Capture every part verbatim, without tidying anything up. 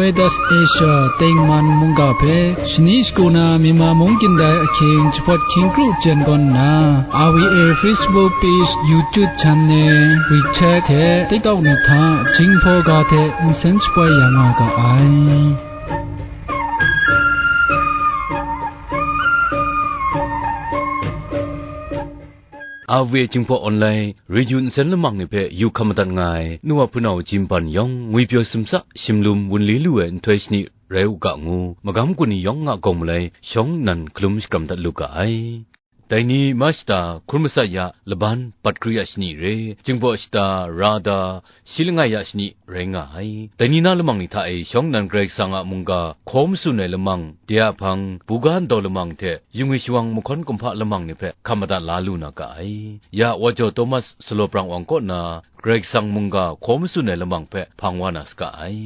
Midas Asia tengman mungga hpe shani shagu na Myanmar mung kyin dai ahkying jahpawt hkying kru jen gawn nna, R V A Facebook page, YouTube channel, WeChat hte TikTok ni hta Jinghpaw ga hte nsen shapoi ya nga ga ai. R V A Jinghpaw Online, Radio nsen lamang ni hpe yu hkam madat nga ai, nu wa hpunau Jim Ban yawng, ngwi pyaw sumsa, shimlum wunli lu ai nhtoi shani rai u ga ngu, magam kun ni yawng a gawng malai shawng nnan hkalum shakram dat lu ga ai. Dai ni ma shata hkrum masat ya laban bat kru ya shani re, Jinghpaw shata ra da, shi langai ya shani rai nga ai. Dai ni na lamang ni hta e shawng nnan Karai Kasang a mungga hkaw matsun ai lamang, de a hpang, buga ndaw lamang hte yungwi shawang mahkawn kumhpa lamang ni hpe hkam madat la lu na ga ai. Ya Wajaw Thomas Sulaw Prang Wang kaw na Karai Kasang mungga hkaw matsun ai lamang hpe hpang wa na saga ai.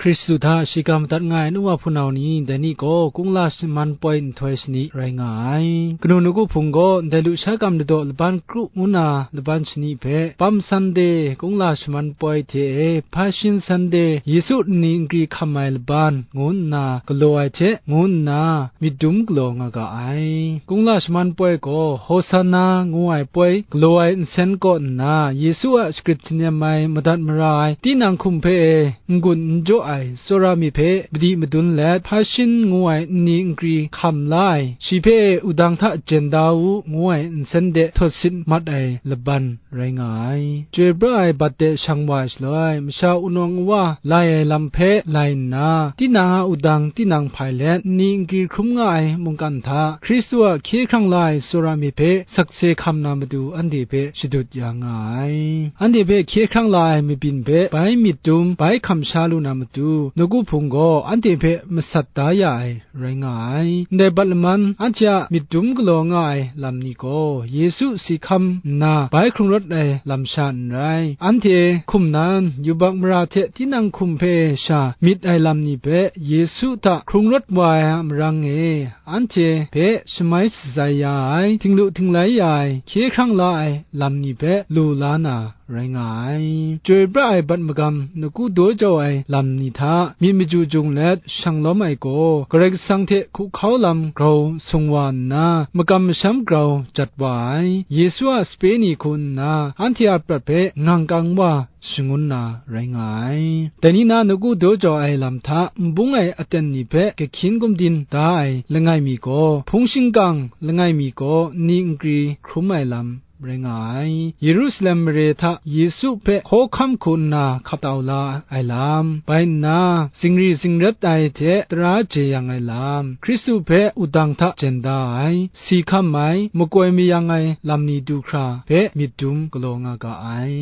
Hkristu hta shiga madat nga ai nu wa hpunau ni, dai ni gaw kungla shaman poi nhtoi shani rai nga ai. Kanu Nawku Hpung gaw ndai lusha gam ladaw laban kru ngu na laban shani hpe, Palm Sunday, kungla shaman poi hte e, Passion Sunday, Yesu nni nkri hkam ai laban, ngu nna galaw ai hte, ngu nna myit dum galaw nga ga ai. Kungla shaman poi gaw, Hosanna ngu ai poi galaw ai nsen kaw nna, Yesu a shagrit shanem ai madat mara ai tinang hkum hpe e, n-gun n jaw ai tsawra mi hpe madi madun let, Passion ngu ai nni nkri hkam la ai, shi hpe wudang hta jen da u, ngu ai nsen de htawt sit mat ai laban rai nga ai. Chyoi pra ai bat de shang wa ai shaloi, masha wunawng awa lai ai lam hpe lai nna, tinang a wudang tinang hpai let, nni nkri hkrum nga ai mungkan hta, Hkristu a hkye hkrang la ai tsawra mi hpe sakse hkam na matu anhte hpe shadut ya nga ai. Anhte hpe hkye hkrang la ai mabyin hpe bai myit dum, bai hkam sha lu na matu, Nawku Hpung gaw anhte hpe masat da ya ai rai nga ai. Ndai bat laman, anhte a myit dum galaw nga ai lam ni gaw, Yesu si hkam nna bai hkrung rawt ai lam sha n rai. Anhte hkum nan, yubak mara hte tinang hkum hpe sha myit ai lam ni hpe, Yesu hta hkrung rawt wa ai a marang e, anhte hpe shamai shatsai ya ai, htinglu htinglai ya ai, hkye hkrang la ai lam ni hpe lu la na rai nga ai. Chyoi pra ai bat magam, Nawku daw jau ai lam ni hta myit maju jung let shang lawm ai gaw, Karai Kasang hte hkuhkau lam grau sung wa nna, makam masham grau jat wa ai. Yesu a sape ni hku nna, anhte a prat hpe ngang kang wa shangun na rai nga ai. Dai ni na Nawku daw jau ai lam hta, n bung ai aten ni hpe kahkyin gumdin da ai langai mi gaw, hpung shingkang langai mi gaw, nni nkri hkrum ai lam rai nga ai. Yerusalem mare hta Yesu hpe hkawhkam hku nna hkap tau la ai lam, bai nna zingri zingrat ai hte tara jeyang ai lam, Hkristu hpe wudang hta jen da ai, si hkam ai, makoi mayang ai lam ni du hkra hpe myit dum galaw nga ga ai.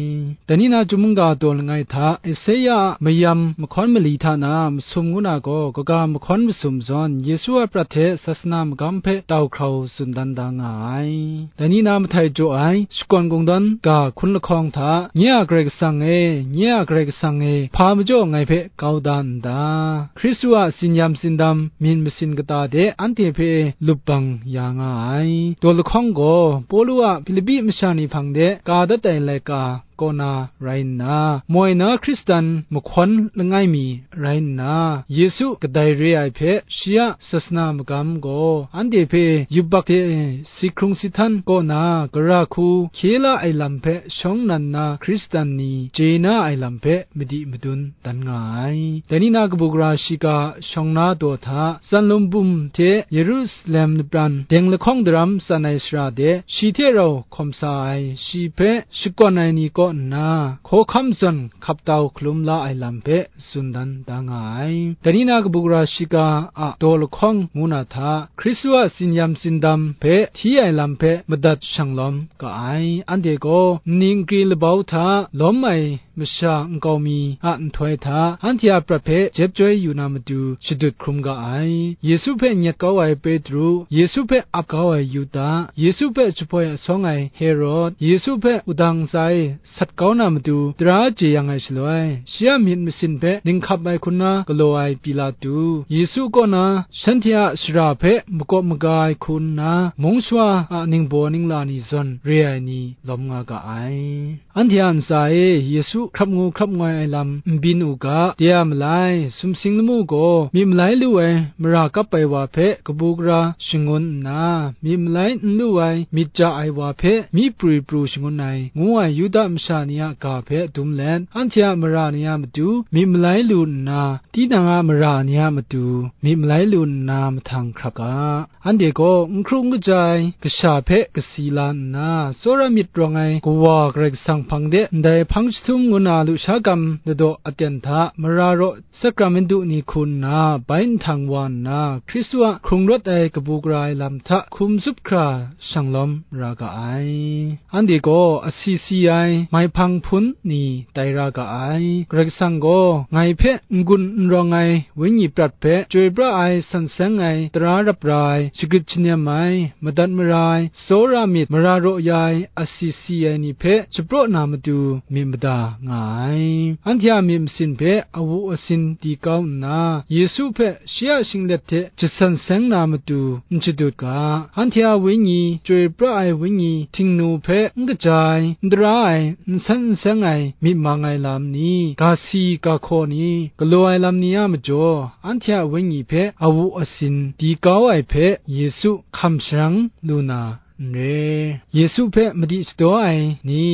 Dai ni na Chyum mungga daw langai hta, Esaia a mayam mahkawn mali hta na masum ngu na gaw, kaga mahkawn masum zawn, Yesu a prat hte sasana magam hpe tau hkrau tsun dan da nga ai. Dai ni na mahtai jaw ai, shakawn kungdawn ga hkun lahkawng hta, Nye a Karai Kasang e, nye a Karai Kasang e, hpa majaw ngai hpe kau da n da? Hkristu a tsinyam tsindam, myit masin kata de anhte hpe lup bang ya nga ai. Daw lahkawng gaw, Pawlu a Hpilipi masha ni hpang de ka dat ai laika kaw na rai nna, moi na Hkristan mahkawn langai mi rai nna, Yesu kadai re ai hpe shi a sasana magam gaw, anhte hpe yubak hte si hkrung si htan kaw na, gara hku hkye la ai lam hpe shawng nnan na Hkristan ni chye na ai lam hpe madi madun dan nga ai. Dai ni na kabu gara shiga shawng na daw hta, Tsanlum bum hte Yerusalem lapran deng lahkawng daram tsan ai sara de, shi hte rau hkawm sa ai, shi hpe shakawn ai ni kaw nna, hkawhkam zawn hkap tau hkalum la ai lam hpe tsun dan da nga ai. Dai ni na kabu gara shiga a daw lahkawng ngu na hta, Hkristu a tsinyam tsindam hpe hti ai lam hpe madat shang lawm ga ai. Anhte gaw nni nkri labau hta lawm ai masha nkau mi a nhtoi hta, anhte a prat hpe jep chyoi yu na matu shadut hkrum ga ai. Yesu hpe nyet kau ai Petru, Yesu hpe ap kau ai Yuda, Yesu hpe jahpoi asawng ai Herod, Yesu hpe wudang ntsa e sat kau na matu tara jeyang ai shaloi, shi a myit masin hpe ninghkap ai hku nna galaw ai Pilatu, Yesu kaw na shanhte a shara hpe makawp maga ai hku nna, mung shawa a ningbaw ningla ni zawn re ai ni lawm nga ga ai. Anhte a ntsa e Yesu hkrap ngu hkrap ngoi ai lam n byin u ga, de a malai, sumsing lamu gaw myit malai lu ai mara kap ai wa hpe kabu gara shangun nna, myit malai n lu ai myit ja ai wa hpe myi prwi pru shangun ai, ngu ai Yuda masha ni a ga hpe dum let, anhte a mara ni a matu myit malai lu nna, tinang a mara ni a matu myit malai lu nna mahtang hkrap ga. Anhte gaw n hkru n kaja ai kasha hpe kasi la nna, tsawra myit rawng ai Kawa Karai Kasang hpang de ndai hpang jahtum ngu na lusha gam ladaw aten hta mara raw sakramentu ni hku nna bai nhtang wa nna, Hkristu a hkrung rawt ai kabu gara ai lam hta hkum zup hkra shanglawm ra ga ai. Anhte gaw asi si ai maihpang hpun ni tai ra ga ai. Karai Kasang gaw ngai hpe n-gun n rawng ai wenyi prat hpe, chyoi pra ai, san seng ai, tara rap ra ai, shagrit shanem ai, madat mara ai, tsawra myit mara raw ya ai, asi si ai ni hpe shapraw na matu myit mada nga ai. Anhte a myit masin hpe awu asin di kau nna, Yesu hpe shi a shinglet hte jasan seng na matu n shadut ga. Anhte a wenyi chyoi pra ai wenyi htingnu hpe n kaja ai, n tara ai, n san n seng ai, myit mang ai lam ni, ga si ga hkaw ni, galaw ai lam ni a majaw, anhte a wenyi hpe awu asin di kau ai hpe Yesu hkam sharang lu na n re. Yesu hpe madi shadaw ai ni,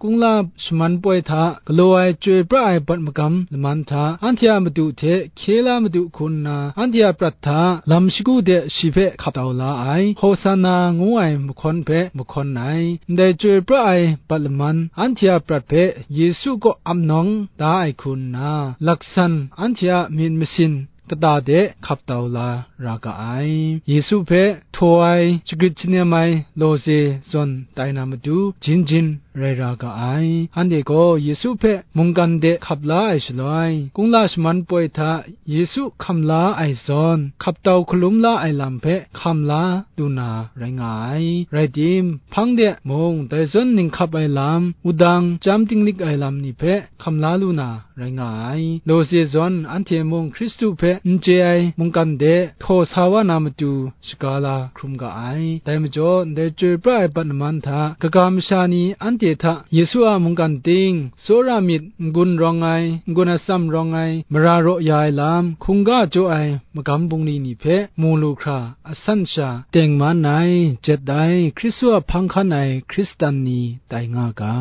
kungla shaman poi hta galaw ai chyoi pra ai bat magam laman hta, anhte a madu hte hkye la madu hku nna, anhte a prat hta lam shagu de shi hpe hkap tau la ai, Hosana ngu ai mahkawn hpe mahkawn ai, ndai chyoi pra ai bat laman anhte a prat hpe Yesu kaw ap nawng da ai hku nna, laksan anhte a myit masin kata de hkap tau la ra ga ai. Yesu hpe htaw ai, shagrit shanem ai lawze zawn tai na matu, jin jin rai ra ga ai. Anhte gaw Yesu hpe mungkan de hkap la ai shaloi, kungla shaman poi hta Yesu hkam la ai zawn, hkap tau hkalum la ai lam hpe hkam la lu na rai nga ai. Rai tim, hpang de mung, dai zawn ninghkap ai lam, wudang chyam tinglik ai lam ni hpe hkam la lu na rai nga ai. Lawze zawn anhte mung Hkristu hpe n chye ai mungkan de htaw sa wa na matu shaga la hkrum ga ai. Dai majaw, ndai chyoi pra ai bat laman hta, kaga masha ni anhte hta Yesu a mungkan ting, tsawra myit n-gun rawng ai, n-gun atsam rawng ai, mara raw ya ai lam, hkungga jaw ai magam bungli ni hpe mu lu hkra, asan sha teng man ai, jet ai, Hkristu a hpang hkan ai Hkristan ni tai nga ga.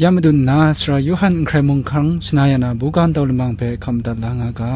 Ya madun nna, Sara Yawhan n hkrai mung hkang shana ya na buga ntau lamang hpe hkam madat la nga ga.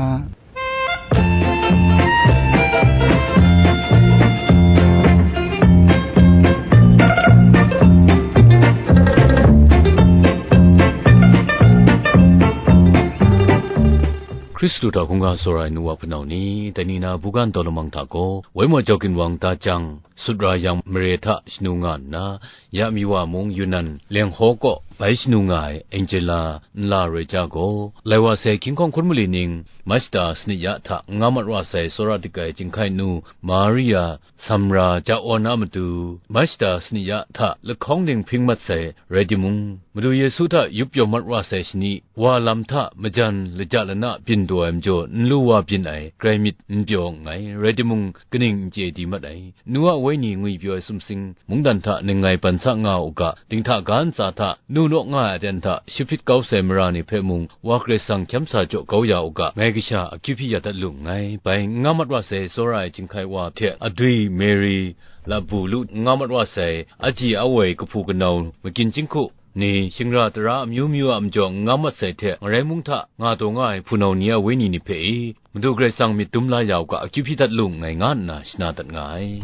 Hkristu hta hkungga tsawra ai nu wa hpunau ni, dai ni na buga ntau lamang hta gaw, Waimaw Jau Ginwang da jang, sut ra yang mare hta shanu nga nna, ya mi wa mung Yunan Lenghaw kaw bai shanu nga ai Angela nla roi ja gaw, lai wa sai hkying hkawng hkun mali ning, Machta sanit ya hta n-nga mat wa sai tsawra dik ai chyinghkai nu Maria Samra ja-awn a matu, Machta sanit ya hta lahkawng ning hpring mat sai rai timung, Madu Yesu hta yup yawm mat wa sai shani, wa lam hta majan laja lana byin taw ai majaw, n lu wa byin ai, grai myit n pyaw nngai, rai timung, kaning n chye di mat ai, nu a wenyi ngwi pyaw ai sumsing, mungdan hta ning ngai ban sa nga u ga, dinghta ga ntsa hta, nu naw nga ai aten hta, shahpit kau sai mara ni hpe mung, Wa Karai Kasang hkyam sa jaw kau ya u ga, ngai kasha akyu hpyi ya dat lu nngai. Bai n-nga mat wa sai tsawra ai chyinghkai wa hte adwi Mary, labu lu n-nga mat wa sai, aji awoi kahpu kanau magin chyinghku ni, shingra tara amyu myu a majaw n-nga mat sai hte, ngarai mung hta nga taw nga ai hpunau ni a wenyi ni hpe e, Madu Karai Kasang myit dum la ya u ga, akyu hpyi dat lu nngai, nga nna shana dat nga ai.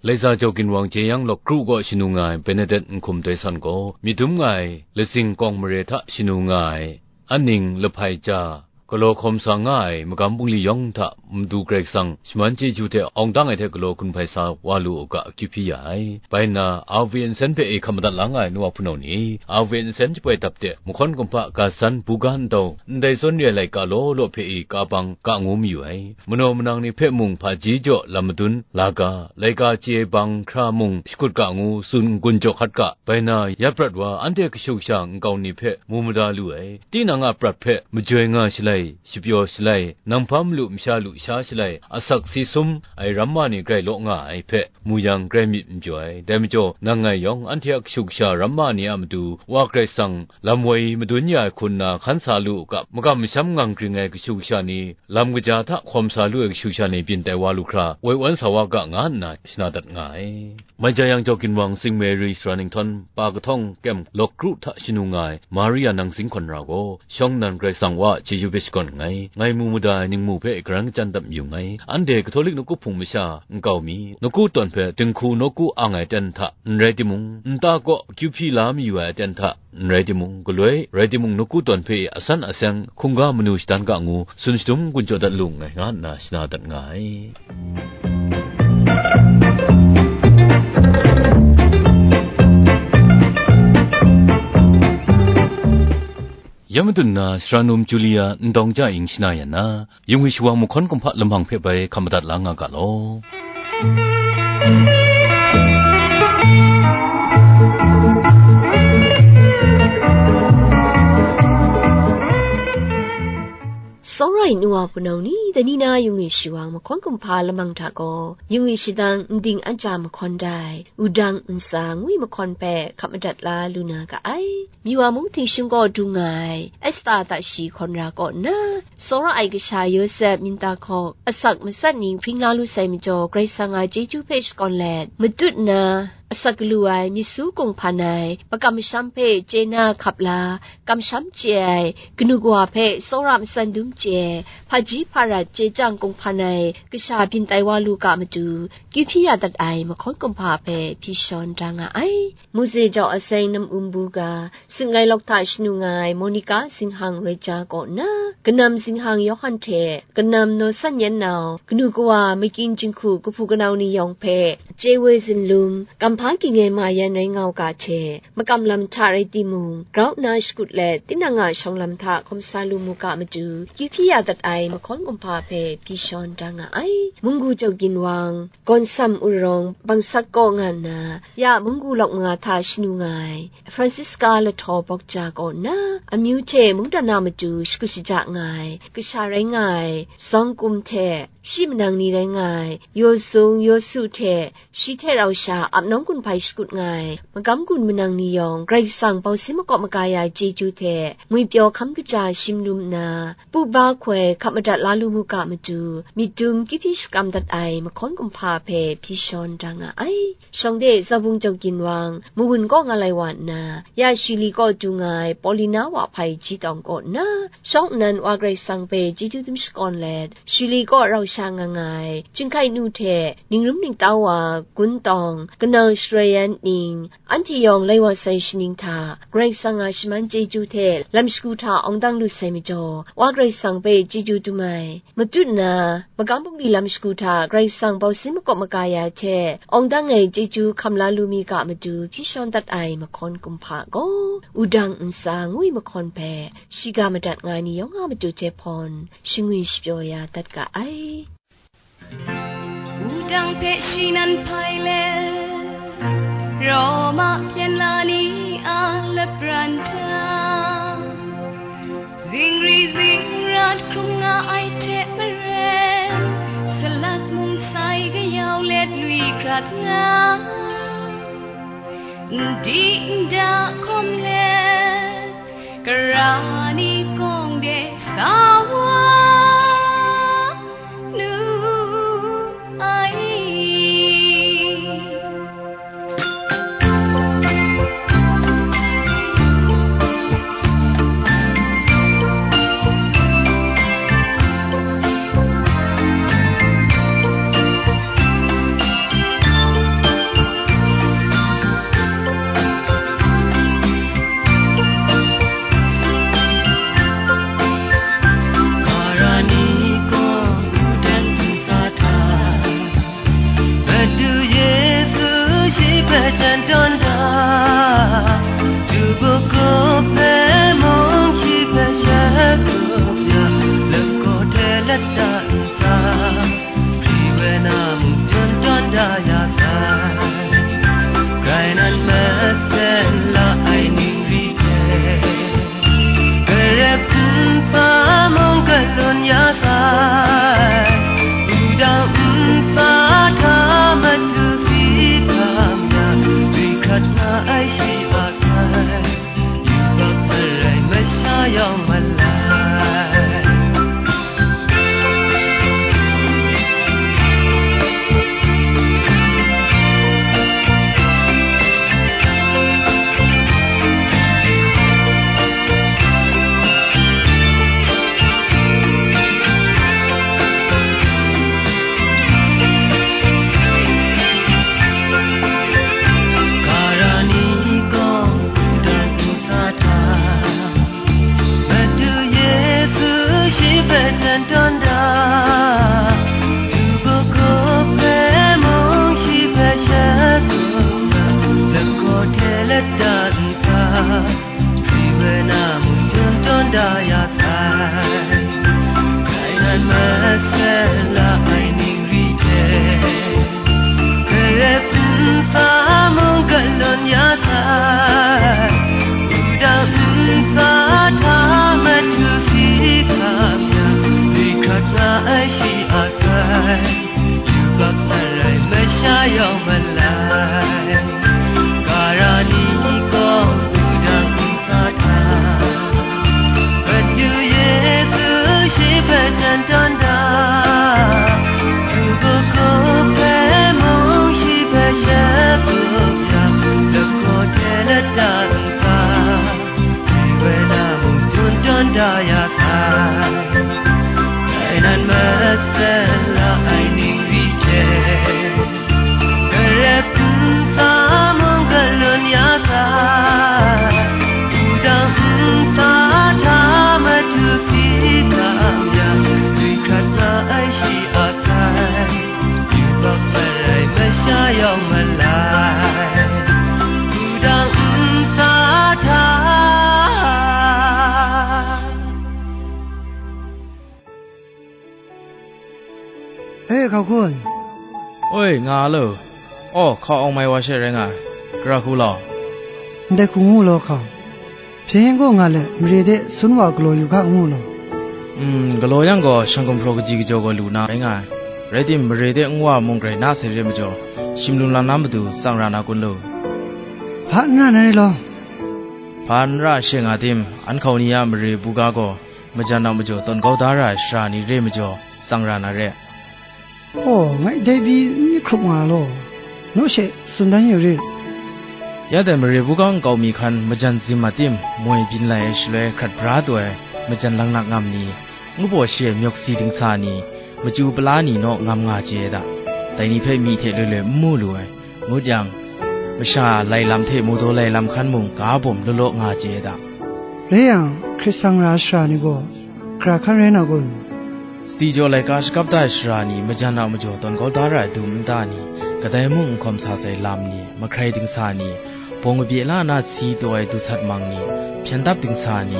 Laiza Jau Ginwang jeyang lawk kru kaw shanu nga ai Benedet nhkum doi san gaw, myit dum nga ai latsing kawng mare hta shanu nga ai, aning lahpai ja, galaw hkawm sa nga ai magam bungli yawng hta Madu Karai Kasang shaman chyeju hte awng dang ai hte galaw gun hpai sa wa lu u ga, akyu hpyi ya ai. Bai nna, a we nsen hpe e hkap madat la nga ai nu wa hpunau ni, a we nsen jaboi dap de, mahkawn kumhpa, ga san, buga ntau, ndai zawn re ai laika law law hpe e ka bang, ga ngu mayu ai. Manaw manang ni hpe mung hpaji jaw lam madun la ga, laika chye bang hkra mung shakut ga ngu tsun n-gun jaw hkat ga, bai na ya prat wa anhte kashu kasha nkau ni hpe mu mada lu ai. Tinang a prat hpe majoi nga shalai, shapyaw shalai, nanghpa malu masha lu sha shalai, asak si sum ai ramma ni grai law nga ai hpe mu yang grai myit n pyaw ai. Dai majaw, nang ngai yawng anhte a kashu kasha ramma ni a matu Wa Karai Kasang lam woi madun ya ai hku nna hkan sa lu u ga, makam masham ngang gring ai kashu kasha ni, lam kaja hta hkawm sa lu ai kashu kasha ni byin tai wa lu hkra, woi wan sa wa ga, nga nna shana dat nga ai. Mai ja yang, Jaw Ginwang, Sing Mary, Sara Ninghtawn, Pa Kahtawng, Kem, Lawk Kru hta shanu nga ai Maria nang zinghkawn ra gaw, shawng nnan Karai Kasang Wa a chyeju hpe shakawn nngai. Ngai mu mada ai ningmu hpe garan kachyan dap mayu nngai. Anhte Katolik nawku hpung masha nkau mi, nawku tawn hpe dinghku nawku ang ai aten hta n rai timung, nta kaw akyu hpyi la mayu ai aten hta n rai timung, galoi rai timung, nawku tawn hpe asan aseng hkungga manu shadan ga ngu, tsun shadum gun jaw dat lu nngai, nga nna shana dat nga ai. Ya madun na, sara num Julia ndawng ja ing shana yan na, Yung i shawang mahkawn kumhpa lamang hpe bai hkam madat la nga ga law. Tsawra ai nu wa hpunau ni, dai ni na yung i shawang mahkawn kumhpa lamang hta gaw, yung i shadang nding an ja mahkawn dai, wudang nsa ngwi mahkawn hpe hkap madat la lu na ga ai. Myi wa mung htingshung kaw dung nga ai, Esta hta shi hkawn ra kaw nna, tsawra ai kasha Yawsep myinta hkawk asak matsat ni hpring la lu sai majaw, Karai Kasang a chyeju hpe shakawn let, matut nna asak galu ai, myit su kunghpan ai, makam masham hpe chye na hkap la, kamsham chye ai, kanu kawa hpe tsawra matsan dum chye ai, hpaji hparat chye chyang kunghpan ai kasha byin tai wa lu ga matu, kyu hpyi ya dat ai mahkawn kumhpa hpe hpyi shawn da nga ai. Mose jau aseng nam-um bu ga, singgai lawk hta shanu nga ai Monica zinghkang rai ja kaw nna, kanam zinghkang Yawhan hte kanam naw san yan nau, kanu kawa, makyin jinghku kahpu kanau ni yawng hpe, chye woi zunlum, kamhpa ging ai ma yan rai nga u ga hte, makam lam hta rai timung, grau nna shakut let, tinang a shawng lam hta hkawm sa lu mu ga matu, kyu hpyi ya dat ai mahkawn kumhpa hpe hpyi shawn da nga ai. Munggu jau ginwang, Gawnsam urawng bangsak kaw nga nna, ya munggu lawk manga hta shanu nga ai, Francisca lahtaw bawk ja kaw nna, amyu hte mungdan na matu shakut shaja nga ai, kasha rai nga ai, zawng kum hte shi manang ni rai nga ai, Yawsung, Yawsu hte shi hte rau sha ap nawng gun hpai shakut nga ai, magam gun manang ni yawng, Karai Kasang bau sin makawp maga ya ai chyeju hte, ngwipyaw hkam kaja shim lum nna, pu ba hkoi hkap madat la lu mu ga matu, myit dum kyu hpyi shakram dat ai mahkawn kumhpa hpe hpyi shawn da nga ai. Shawng de Zabung jau ginwang, mawun kaw nga lai wa nna, ya Shili kaw du nga ai Paulina wa hpai ji tawng kaw nna, shawng nnan wa Karai Kasang hpe chyeju dum shakawn let, Shili kaw rau sha nga nga ai, chyinghkai nu hte, ningrum ningtau wa, gun tawng, kanau sharoi yan ning, anhte yawng lai wa sai shaning hta, Karai Kasang a shaman chyeju hte lam shagu hta awng dang lu sai majaw, wa Karai Kasang hpe chyeju dum ai. Matut nna, magam bungli lam shagu hta Karai Kasang bau sin makawp maga ya hte, awng dang ai chyeju hkam la lu mi ga matu hpyi shawn dat ai mahkawn kumhpa gaw, wudang nsa ngwi mahkawn hpe, shiga madat nga ai ni yawng a matu hte hpawn, shangwi shapyaw ya dat ga ai. Wudang hpe shi nan hpai let, Roma hpyen la ni a lapran hta, zingri zingrat hkrum nga ai hte maren, salat mung sai kayau let lui hkrat nga, n di n da hkawm let, Kara ni kawng de sa wa nu ai. Ai shi a hkai, yubak marai masha yawng malai. Gara ni gaw wudang ntsa hta, Madu Yesu shi hpe jan tawn da, du kagu hpe mung shi hpe sha tsun da, lagaw hte lata ntsa, Ri we na mung tun tawn da ya sai. Dai nan masala ai ning ri hte, Karai ntsa mung galun ya sai. Wudang ntsa hta madu si hkam ya, dwi hkrat na ai shi a hkai. Yubak marai masha yawng malai, gara ni gaw wudang ntsa hta, Madu Yesu shi hpe jan tawn da, du kagu hpe mung shi hpe sha tsun ya, lagaw hte lata ntsa, Ri we na mung tun tawn da ya sai. Dai nan masala ai ning ri hte, Karai ntsa mung galun ya sai. Wudang ntsa hta madu si hkam ya, dwi hkrat na ai shi a hkai. Yubak marai masha yawng malai, wudang ntsa hta. E, hkau hkun. Oi, nga lo. Aw, hkau awng mai wa she rai nga ai. Gara hku law. Ndai hku ngu law hkau. Hpyen gaw nga let, mare de sun wa galaw yu ga ngu law. Mm, galaw yang gaw, shang gumhpraw kaji kajaw gaw lu na rai nga ai. Rai tim, mare de nwa mung grai na sai re majaw, shimlum lam na matu tsang ra na kun lu? Hpa n ra na re law. Hpa n ra she nga tim, an hkau ni a mare buga gaw, majan a majaw tawn kau da ra ai shara ni re majaw, tsang ra na re. Aw, ngai dai pyi n myit hkrup nga law, naw she tsun dan yu rit. Ya dai mare buga nkau mi hkan majan zim a tim moi byin lai ai shaloi hkrat bra taw ai majan laknak ngam ni, ngu baw shi ai myawk si dingsa ni, machyu pala ni naw ngam nga chye ai da. Dai ni hpe myi hte loi loi n mu lu ai, ngut yang, masha lai lam hte mawdaw lai lam hkan mung ga bawm law law nga chye ai da. Rai yang, hkrit sang ra ai shara ni gaw, hkra hkan rai na kun? Sadi jaw laika shakap da ai shara ni majan a majaw tawn kau da ra ai dum nta ni, kadai mung n hkawm sa sai lam ni, mahkrai dingsa ni, bawng kabye la na si taw ai dusat mang ni, hpyen dap dingsa ni,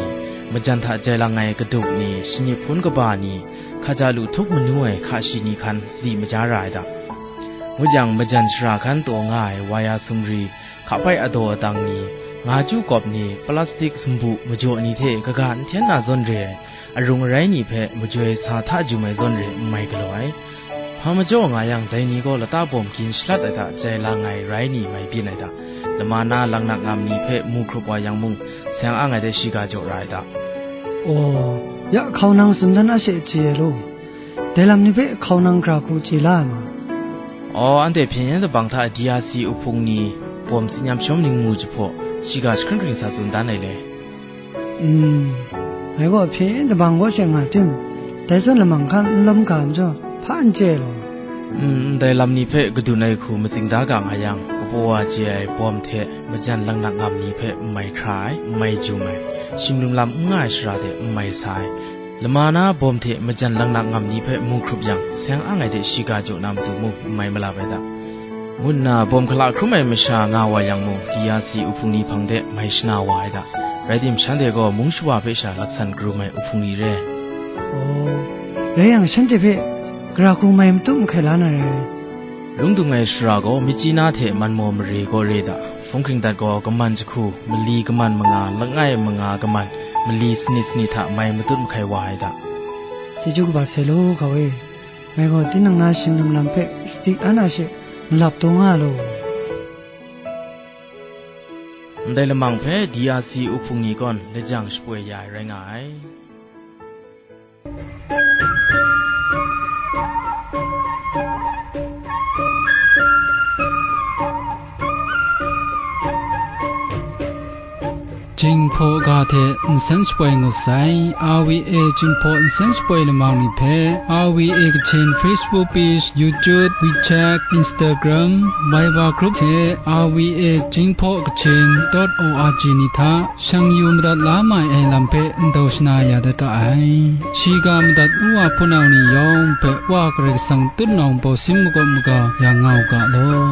majan hta jai lang ai kaduk ni, shanyi hpun kaba ni, hkaja lu htup manu ai hka shi ni hkan sadi maja ra ai da. Ngut yang, majan shara hkan taw nga ai waya sumri, hkapai adaw adang ni, nga chyu kawp ni, plastik sumbu majaw ni hte kaga n hten na zawn re ai, arung arai ni hpe majoi sa hta jum ai zawn re n mai galaw ai. Hpa majaw nga yang, dai ni gaw lata bawm gin shalat ai hta jai lang ai rai ni mai byin ai da. Lama na laknak ngam ni hpe mu hkrup wa yang mung, seng ang ai de shiga jaw ra ai da. Aw, ya hkau nang tsun dan a she chye ai law. Dai lam ni hpe hkau nang gara hku chye la ai ma? Aw, anhte hpyen yen dabang hta D R C uhpung ni, bawm tsin yam shawm ning mu jahpaw, shiga jahkring hkring sa tsun dan ai le. Mm, ngai gaw hpyen yen dabang kaw she nga tim, dai zawn lamang hkan n lawm ga majaw, hpa n chye law. Mm, ndai lam ni hpe kadun ai hku matsing da ga nga yang, kapaw wa chye ai bawm hte majan laknak ngam ni hpe n mai hkra ai, n mai jum ai, shimlum lam n nga ai shara de n mai sa ai, lama na bawm hte majan laknak ngam ni hpe mu hkrup yang, seng ang ai de shiga jaw na matu mung n mai malap ai da, ngu nna bawm hkala hkrum ai masha nga wa yang mung, D R C uhpung ni hpang de mai shana wa ai da. Rai tim, shanhte gaw mung shawa hpe sha laksan karum ai uhpung ni re. Aw, rai yang, shanhte hpe gara hku mai matut mahkai la na rai. Lung dung ai shara gaw, myit chyi na hte man maw mare gaw re da, hpung hkring dat gaw, kaman jahku, mali kaman manga, langai manga kaman, mali sanit sanit hta mai matut mahkai wa ai da. Chyeju kaba sai law, hkau e. Ngai gaw tinang na shimlum lam hpe sadi an a she malap taw nga law. Ndai lamang hpe D R C uhpung ni gawn lajang shapoi ya ai rai nga ai. Jinghpaw ga hte nsen shapoi ngut sai, R V A Jinghpaw nsen shapoi lamang ni hpe, R V A Kachin Facebook page, YouTube, WeChat, Instagram, Viber group hte R V A Jinghpaw Kachin dot O R G ni hta shang yu madat la mai ai lam hpe ndau shana ya dat ga ai. Shiga madat nu wa hpunau ni yawng hpe Wa Karai Kasang tutnawng bawsin makawp maga ya nga u ga law.